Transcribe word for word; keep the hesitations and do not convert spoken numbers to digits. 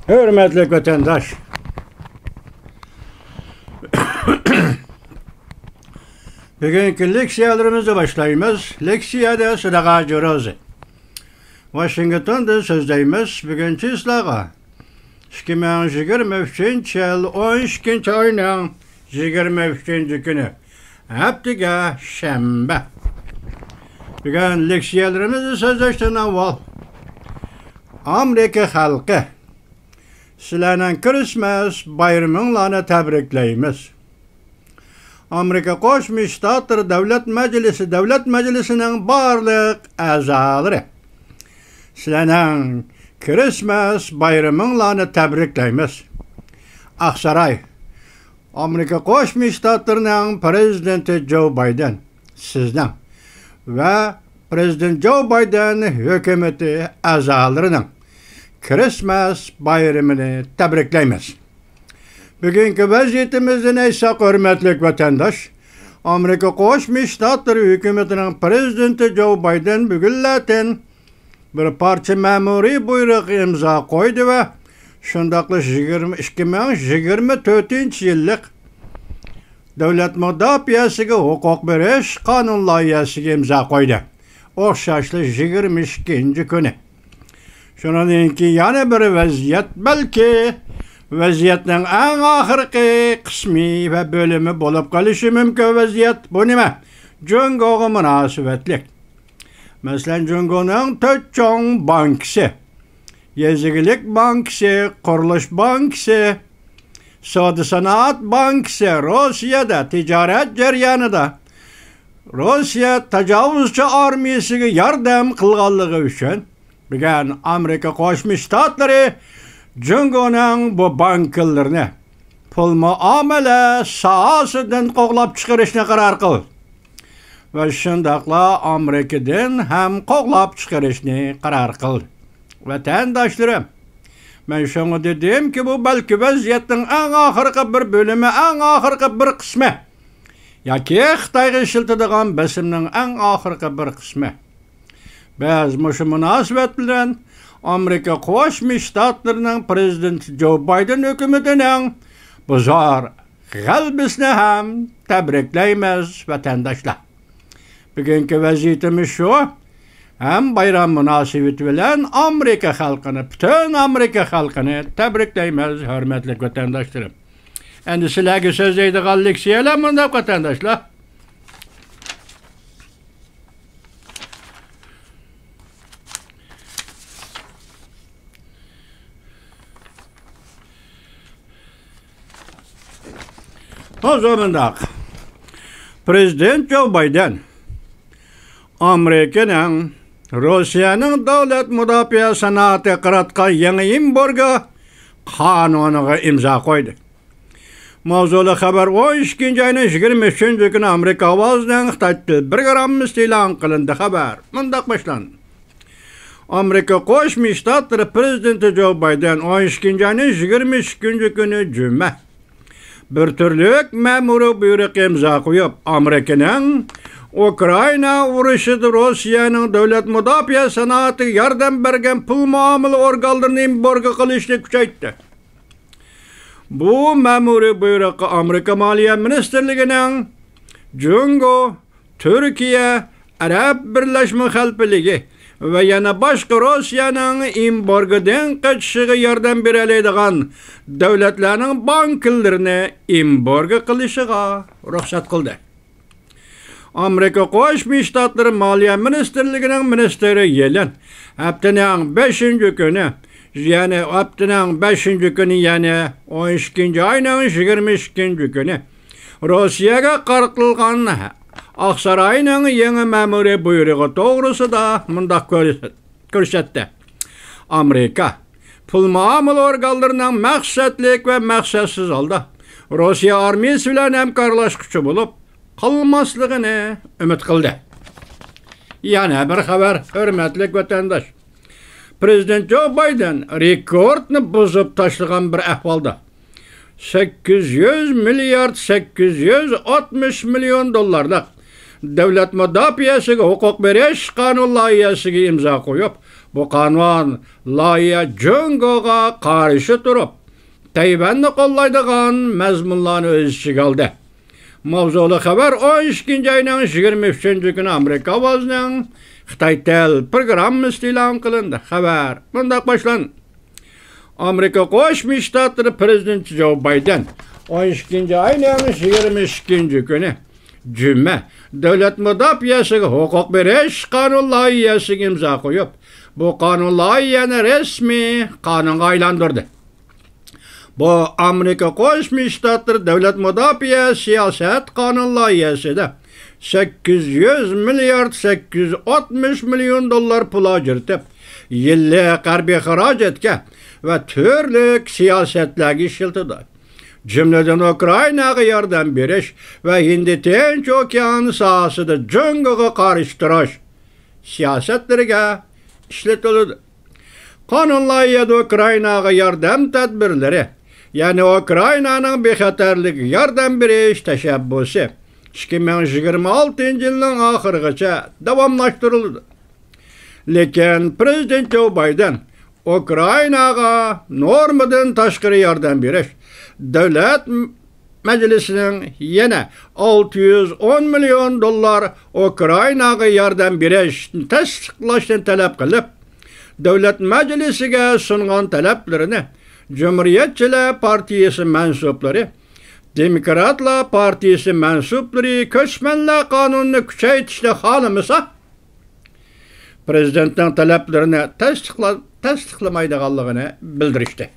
ھۆرمەتلىك ۋەتەنداش، بۈگۈنكى لېكسىيەلىرىمىزنى باشلايمىز. لېكسىيەدە سىدىغا جۇرۇزى. ۋاشىنگتوندىن سۆزلەيمىز. بۈگۈن چىسلاغا، ئىككى مىڭ يىگىرمە ئۈچىنچى يىل ئون ئىككىنچى ئاينىڭ يىگىرمە ئۈچىنچى كۈنى، ھەپتىگە شەنبە. بۈگۈن لېكسىيەلىرىمىزنى سۆزلەشتىن ئاۋۋال، ئامېرىكا خەلقى، سىلەرنىڭ كىرىسمەس بايرىمىڭلارنى تەبرىكلەيمىز. ئامېرىكا قوشما شتاتلىرى دۆلەت مەجلىسى، دۆلەت مەجلىسىنىڭ بارلىق ئەزالىرى، سىلەرنىڭ كىرىسمەس بايرىمىڭلارنى تەبرىكلەيمىز. ئاقساراي، ئامېرىكا قوشما شتاتلىرىنىڭ پىرېزىدېنتى جو بايدېن، سىزنىڭ ۋە پىرېزىدېنت جو بايدېن ھۆكۈمىتى ئەزالىرىنىڭ كىرىسمەس بايرىمىنى تەبرىكلەيمىز. بۈگۈنكى ۋەزىيىتىمىزدىن ئېيتساق، ھۆرمەتلىك ۋەتەنداش، ئامېرىكا قوشما شتاتلىرى ھۆكۈمىتىنىڭ پىرېزىدېنتى جو بايدېن بۈگۈنلەتىن بىر پارچە مەمۇرىي بۇيرۇق ئىمزا قويدى ۋە شۇنداقلا يىگىرمە، ئىككى مىڭ يىگىرمە تۆتىنچى يىللىق دۆلەت مۇداپىئەسىگە ھوقۇق بېرىش قانۇن لايىھەسىگە ئىمزا قويدى. ئوخشاشلا يىگىرمە ئىككىنچى كۈنى. شۇنىڭدىن كېيىن يەنە بىر ۋەزىيەت، بەلكى ۋەزىيەتنىڭ ئەڭ ئاخىرقى قىسمى ۋە بۆلۈمى بولۇپ قېلىشى مۇمكىن ۋەزىيەت. بۇ نېمە؟ جۇڭگوغا مۇناسىۋەتلىك. مەسىلەن، جۇڭگونىڭ تۆت چوڭ بانكىسى، يېزا ئىگىلىك بانكىسى، قۇرۇلۇش بانكىسى، سودا سانائەت بانكىسى روسىيەدە تىجارەت جەريانىدا روسىيە تاجاۋۇزچى ئارمىيىسىگە ياردەم قىلغانلىقى ئۈچۈن بۈگۈن ئامېرىكا قوشما شتاتلىرى جۇڭگونىڭ بۇ بانكىلىرىنى پۇل مۇئامىلە ساھەسىدىن قوغلاپ چىقىرىشنى قارار قىلدى ۋە شۇنداقلا ئامېرىكىدىن ھەم قوغلاپ چىقىرىشنى قارار قىلدى. ۋەتەنداشلىرىم، مەن شۇڭا دېدىمكى، بۇ بەلكى ۋەزىيەتنىڭ ئەڭ ئاخىرقى بىر بۆلۈمى، ئەڭ ئاخىرقى بىر قىسمى ياكى خىتايغا ئىشلىتىدىغان بېسىمنىڭ ئەڭ ئاخىرقى بىر قىسمى. بىز مۇشۇ مۇناسىۋەت بىلەن ئامېرىكا قوشما شتاتلىرىنىڭ پىرېزىدېنتى جو بايدېن ھۆكۈمىتىنىڭ بۇ زور غەلىبىسىنى ھەم تەبرىكلەيمىز، ۋەتەنداشلار. بۈگۈنكى ۋەزىيىتىمىز شۇ. ھەم بايرام مۇناسىۋىتى بىلەن ئامېرىكا خەلقىنى، پۈتۈن ئامېرىكا خەلقىنى تەبرىكلەيمىز، ھۆرمەتلىك ۋەتەنداشلىرىم. ئەمدى سىلەرگە سۆزلەيدىغان لېكسىيەلەر مۇنداق، ۋەتەنداشلار. ھازىر مۇنداق. پىرېزىدېنت جو بايدېن ئامېرىكىنىڭ روسىيەنىڭ دۆلەت مۇداپىئە سانائىتىگە قاراتقان يېڭى ئېمبارگو قانۇنىغا ئىمزا قويدى. ماۋزۇلۇق خەۋەر ئون ئىككىنچى ئاينىڭ يىگىرمە ئۈچىنچى كۈنى ئامېرىكا ئاۋازىنىڭ خىتاي تېلېگراممىسىدا ئېلان قىلىندى. خەۋەر مۇنداق باشلاندى. ئامېرىكا قوشما شتاتلىرى پىرېزىدېنتى جو بايدېن ئون ئىككىنچى ئاينىڭ يىگىرمە ئىككىنچى كۈنى جۈمە بىر تۈرلۈك مەمۇرىي بۇيرۇق ئىمزا قويۇپ، ئامېرىكىنىڭ ئۇكرائىنا ئۇرۇشىدا روسىيەنىڭ دۆلەت مۇداپىئە سانائىتىگە ياردەم بەرگەن پۇل مۇئامىلە ئورگانلىرىنى ئېمبارگو قىلىشنى كۈچەيتتى. بۇ مەمۇرىي بۇيرۇققا ئامېرىكا مالىيە مىنىستىرلىكىنىڭ جۇڭگو، تۈركىيە، ئەرەب بىرلەشمە خەلىپىلىكى ۋە يەنە باشقا روسىيەنىڭ ئېمبارگودىن قېچىشىغا ياردەم بېرەلەيدىغان دۆلەتلەرنىڭ بانكىلىرىنى ئېمبارگو قىلىشىغا رۇخسەت قىلدى. ئامېرىكا قوشما شتاتلىرى مالىيە مىنىستىرلىكىنىڭ مىنىستىرى يېلېن ھەپتىنىڭ بەشىنچى كۈنى، يەنى ھەپتىنىڭ بەشىنچى كۈنى، يەنى ئون ئىككىنچى ئاينىڭ يىگىرمە ئىككىنچى كۈنى روسىيەگە قارىتىلغان ئاقساراينىڭ يېڭى مەمۇرىي بۇيرۇقى توغرىسىدا مۇنداق كۆرسەت-، كۆرسەتتى. ئامېرىكا پۇل مۇئامىلە ئورگانلىرىنىڭ مەقسەتلىك ۋە مەقسەتسىز ھالدا روسىيە ئارمىيىسى بىلەن ھەمكارلاشقۇچى بولۇپ قالماسلىقىنى ئۈمىد قىلدى. يەنە بىر خەۋەر، ھۆرمەتلىك ۋەتەنداش. پىرېزىدېنت جو بايدېن رېكورتنى بۇزۇپ تاشلىغان بىر ئەھۋالدا، سەككىز يۈز مىليارد سەككىز يۈز ئاتمىش مىليون دوللارلىق دۆلەت مۇداپىئەسىگە ھوقۇق بېرىش قانۇن لايىھەسىگە ئىمزا قويۇپ، بۇ قانۇن لايىھە جۇڭگوغا قارشى تۇرۇپ، تەيۋەننى قوللايدىغان مەزمۇنلارنى ئۆز ئىچىگە ئالدى. ماۋزۇلۇق خەۋەر ئون ئىككىنچى ئاينىڭ يىگىرمە ئۈچىنچى كۈنى ئامېرىكا ئاۋازىنىڭ خىتاي تەل پروگراممىسىدا ئېلان قىلىندى. خەۋەر مۇنداق باشلاندى. ئامېرىكا قوشما شتاتلىرى پرېزىدېنتى جو بايدېن ئون ئىككىنچى ئاينىڭ يىگىرمە ئىككىنچى كۈنى، جۈمە، دۆلەت مۇداپىئەسىگە ھوقۇق بېرىش قانۇن لايىھەسىگە ئىمزا قويۇپ، بۇ قانۇن لايىھەنى رەسمىي قانۇنغا ئايلاندۇردى. بۇ ئامېرىكا قوشما شتاتلىرى دۆلەت مۇداپىئە سىياسەت قانۇن لايىھەسىدە سەككىز يۈز مىليارد سەككىز يۈز ئاتمىش مىليون دوللار پۇل ئاجرىتىپ، يىللىق ھەربىي خىراجەتكە ۋە تۈرلۈك سىياسەتلەرگە ئىشلىتىدۇ. جۈملىدىن ئۇكرائىناغا ياردەم بېرىش ۋە ھىندى تىنچ ئوكيان ساھەسىدە جۇڭگوغا قارشى تۇرۇش سىياسەتلىرىگە ئىشلىتىلىدۇ. قانۇن لايىھەدە ئۇكرائىناغا ياردەم تەدبىرلىرى، يەنى ئۇكرائىنانىڭ بىخەتەرلىكىگە ياردەم بېرىش تەشەببۇسى ئىككى مىڭ يىگىرمە ئالتىنچى يىلنىڭ ئاخىرىغىچە داۋاملاشتۇرۇلىدۇ. لېكىن پرېزىدېنت جو بايدېن ئۇكرائىناغا نورمىدىن تاشقىرى ياردەم بېرىش، دۆلەت مەجلىسىنىڭ يەنە ئالتە يۈز ئون مىليون دوللار ئۇكرائىناغا ياردەم بېرىشنى تەستىقلاشنى تەلەپ قىلىپ، دۆلەت مەجلىسىگە سۇنغان تەلەپلىرىنى جۇمھۇرىيەتچىلەر پارتىيىسى مەنسۇپلىرى، دېموكراتلار پارتىيىسى مەنسۇپلىرى كۆچمەنلەر قانۇنىنى كۈچەيتىشنى خالىمىسا، پرېزىدېنتنىڭ تەلەپلىرىنى تەستىقلا-، تەستىقلىمايدىغانلىقىنى بىلدۈرۈشتى.